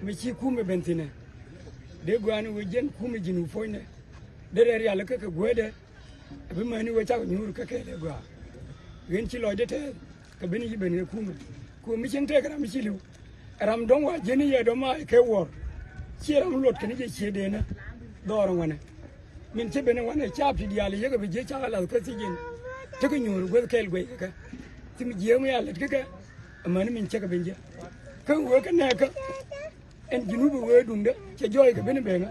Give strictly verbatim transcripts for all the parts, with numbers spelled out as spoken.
Mi ci kumɛ ben thi̱nɛ, dee gua̱a̱ni wee jiɛn kumɛ ji̱n wä puɔ̱nydɛ. Dee rɛɛ rial kä kɛ gueetdɛ. Bi mäni wee cak nyuur kä kɛɛl ɛ gɔaa. Ɣän ci lɔcdä tɛɛth kɛ ben i̱ ben kɛ kumɛ. Kumɛ mi cieŋ tëëk ram mi ci li̱w. Ram dɔ̱ŋ wa jiɛn i̱ yɛ dɔ̱ŋ ma kɛ wuɔ̱ɔ̱r. Ciɛ ram luɔt kɛn i̱ jɛ ciëëdenä dhɔr ŋuanɛ. Min cä ben ɛ wanɛ caap ti diaal yek ɛ bi jiɛ cak ɛ lath kä thiec in. Tekɛ nyuur guäth kɛɛl guɛc kɛ kɛ. Thim jiääk mi a lät kä kɛ. Amäni min cä kɛ ben jiɛ kä wee kä nɛɛkä. Ɛn Junub wee duŋdä cɛ jɔɔy kɛ ben ben ɛ.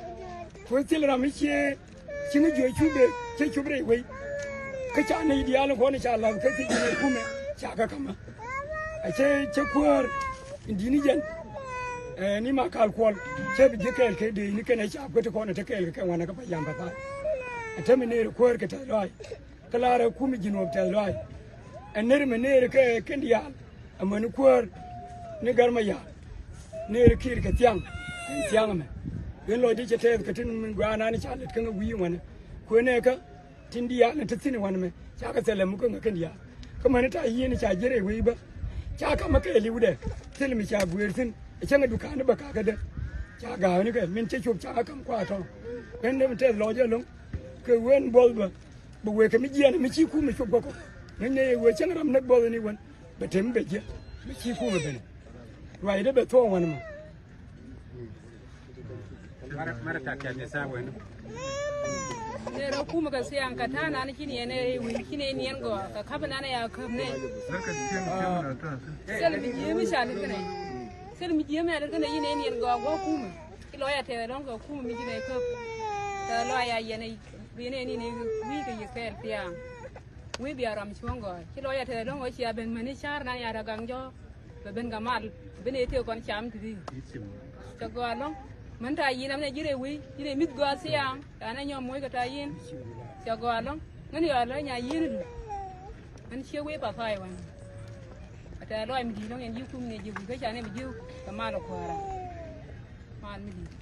Kuɛ thil ram mi ciɛ ciŋ jiɔ cup de cɛ cup rɛy wei. Kä ca nɛy diaal in kɔn ca lath kä thiec in ɛ kumɛ ca kɛ ka̱mä. A cɛ cɛ kuäär in di̱t ni jɛn. Ɛ ni ma kal kuɔl cɛ bi jiɛ kɛɛl kɛ dee ni kɛn ɛ ca guet kɔn ɛ te kɛɛl kɛ kɛ wanɛ kä pa yam pa tha̱a̱ŋ. Ɛ te mi neer kuäär kɛ tɛth lɔaac. Kä laarɛ kumɛ ji̱n wä tɛth lɔaac. Ɛ ner mɛ neer kɛ kɛn diaal. Amäni kuäär ni gär ma ya̱a̱. Neer kiir kɛ thiaŋ. Ɛn thiaŋ ɛmɛ. Ɣän lɔcdä cɛ tɛth kɛ tin min gua̱a̱r nani ca lät kä ŋä wi̱i̱ wanɛ. Kuënɛ kä tin diaal ni te thi̱n wanɛ mɛ ca kɛ thilɛ muk kä ŋä kɛn diaal. Kä mäni ta̱a̱ yieen ca jiɛn rɛy wec bä. Ca ka̱mä kɛɛliwdɛ thil mi ca guëër thi̱n. Ɛ cäŋɛ duka̱a̱ni bä ka̱kädä. Ca ga̱a̱ni kɛ min cä cop ca ka̱m kua̱r tɔ̱. Ɣän dee mi tɛth lɔcdä ɛlɔ̱ŋ. Kɛ wen buɔth bä. Bɛ wëë kɛ mi jiɛɛn mi ci kumɛ cop kä kɔ. Ŋäcnɛ yɛ wëë cäŋ ram näk buɔth ni wän bɛ tem bɛ jiɛ mi ci kumɛ ben. Ruacdä bɛ thuɔ̱ɔ̱ŋ wän mɔ. Mara tak ya ni sa wen. Nɛ rɔ kumɛ kɛ thiaŋ kɛ ta̱a̱ nan ci niɛn ɛ wi̱i̱ ci nɛ niɛn gɔaa kɛ ka̱p nan ya käp nɛ. Thil mi jiee mi ca lät kɛ nɛ. Thil mi jiee mi ca lät kɛ nɛ yi nɛ niɛn gɔaa guɔ kumɛ. Ci lɔc a tɛth ɛlɔ̱ŋ kɛ kumɛ mi ci nɛ käp. Tɛth lɔc a yɛn ɛ Bi nɛ ni ni wi̱i̱ kɛ yɛ kɛɛl thia̱a̱ŋ. Wi̱i̱ bia ram cuɔ̱ŋ gɔɔy ci lɔc a tɛth ɛlɔ̱ŋ ɣöö cia ben mäni ca̱r nan ya rɛ gaŋ jɔ̱ɔ̱k. Bɛ ben kɛ mal ben ëë tëë kɔn cam ti̱ti̱. Cɛ gɔaa ɛlɔ̱ŋ män ta̱a̱ yi̱n amnɛ ji̱ rɛy wi̱i̱ ji̱ rɛy mi̱th gɔaa thia̱a̱ŋ. Ta̱a̱ nɛ nyɔm moc kɛ ta̱a̱ yi̱n. Cɛ gɔaa ɛlɔ̱ŋ ŋän yɔal ɣän nya yi̱n i̱ män ciek wi̱i̱ pathai wän. Ɛ tɛth lɔc mi di̱i̱t ɛlɔ̱ŋ yɛn ji̱ kum ni ji̱ wi̱i̱ kä ca ni bi ji̱ kɛ mal ɛ kuäärä. Mal mi di̱i̱t.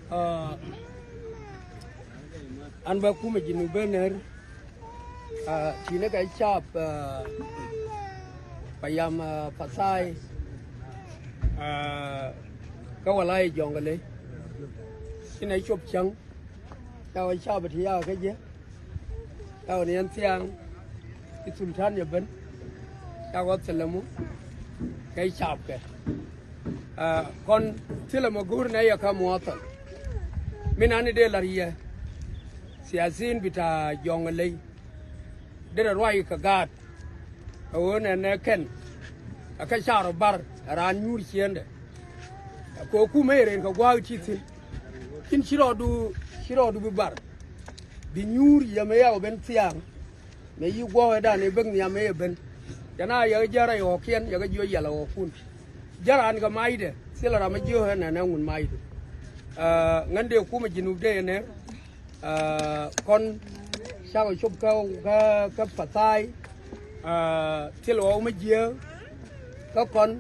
Ah, an bä kumɛ ji̱ nu ben ner. Ah, ti̱i̱ ni kɛ cap, ah, pa yam, ah, pathai. Ah, kä walay jɔŋ kɛ ley. Ci nɛ cop cäŋ. Ca wä cap ti yak kä jɛ. Ca wä ni ɛn thiaŋ. I̱ thul ta̱n yɛ ben. Ca wä thilɛ mu. Kɛ cap kɛ. Ah, kɔn thilɛ mɛ go̱o̱r nɛ yɛ kä muɔthɔn. Min ani dee la̱r yɛ. Thiathin bi ta̱a̱ jɔ̱ŋ ley. Derɛ ruac kɛ gaat. Ɛ ɣöö nɛnɛ kɛn. Ɛ kä ca rɔ bar ɛ raan nyuur ciëndɛ. Ɛ kɛ ɣöö kumɛ ɛ rɛn kɛ gua̱a̱k ti thi̱n. Cin ci rɔɔdu, ci rɔɔdu bi bar. Bi nyuur yɛ mɛ yɛ kɛ ben thiaŋ. Mëë yi guɔ̱ɔ̱kdan i̱ bek nhiam mëë ben. Jɛn a yɛ jiäär a yɔɔkiɛn yɛ kɛ jiö yɛl a ɣɔɔkun. Jiäär an kɛ macdɛ thilɛ ram a jiö ɛn ɛn ɛŋun macdu. Aa, ŋän dee kumɛ ji̱ nup dee ɛn ɛ. Aa, kɔn cakɔ cop kä, kä, kä pathai. Aa, thil ɣɔw mi jiääk. Kä kɔn